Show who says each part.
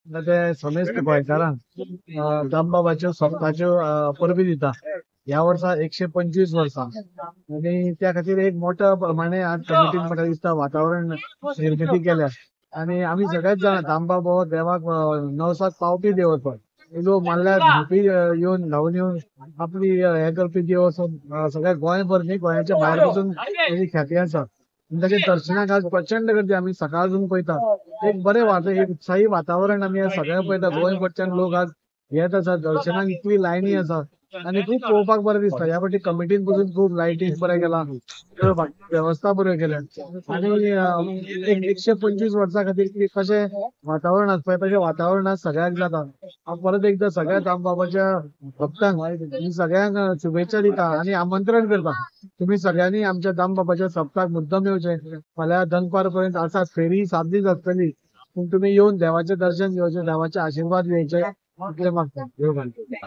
Speaker 1: ते समेस्त गोंयकारांक दामबाबाच्यो सोंपताच्यो परबी दिता. ह्या वर्सा 125 वर्सां आनी त्या खातीर एक मोठ्या प्रमाणे आज कमिटीन म्हाका दिसता वातावरण निर्मिती केल्या. आनी आमी सगळेच जाणा दामबाब हो देवाक नवसाक पावपी देव. तो लोक मारल्यार धांवपी येवन धांवून येवन आपली हे करपी देव. असो सगळ्या गोंयभर न्ही, गोंयाच्या भायर पसून तेजी ख्याती आसा. आनी ताच्या दर्शनाक आज प्रचंड गर्दी आमी सकाळसून पळयता. एक बरें एक उत्साही वातावरण आमी आज सगळ्यांक पळयता. गोंयभरच्यान लोक आज येत आसा दर्शनाक, इतली लायनी आसा आनी खूब पळोवपाक बरें दिसता. ह्या फावटी कमिटीन पसून खूब लायटींग बरें केलां, वेवस्था बऱ्यो केल्या आनी एक 125 वर्सां खातीर कशें वातावरण आसता तशें वातावरण आज सगळ्याक जाता. हांव परत एकदा सगळ्या दामबाबाच्या भक्तांक सगळ्यांक शुभेच्छा दिता आनी आमंत्रण करता, तुमी सगळ्यांनी आमच्या दामबाबाच्या सप्ताक मुद्दम येवचें. फाल्यां दनपार पर्यंत आसा फेरी, 7 दीस आसतली, पूण तुमी येवन देवाचें दर्शन घेवचें, देवाचे आशिर्वाद घेवचे इतलें मागता. देव घालता.